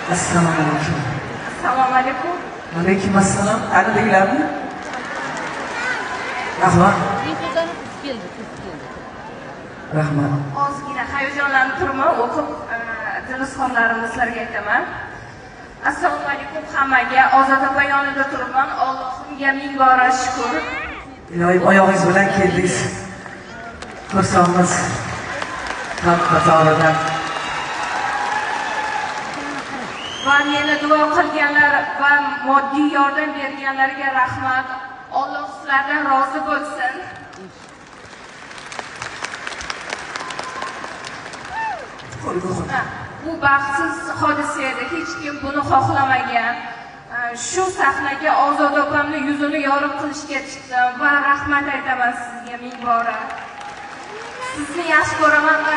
Assalomu alaykum. Assalomu alaykum. Alaykum assalom. Tanidinglarmi? Rahmat. Dilfuzani qiz keldi, qiz keldi. Rahmat. Ozgina hayajonlanib turibman, o'qib dil izhorlarimni sizlarga aytaman. Assalomu alaykum hammaga. Ozoda opa yonida turibman. Allohimga ming bora shukur. Iloyim oyog'ingiz bilan keldingiz. Xursandmiz. Xalq qatoridan. Va meni duo qilganlar va moddiy yordam berganlarga rahmat. Alloh sizlardan rozi bo'lsin. Bu baxtsiz hodisa edi. Hech kim buni xohlamagan. Shu sahnaga Ozoda opamni yuzini yorug' qilishga chiqdim va rahmat aytaman sizga ming bora. Sizni yaxshi ko'raman va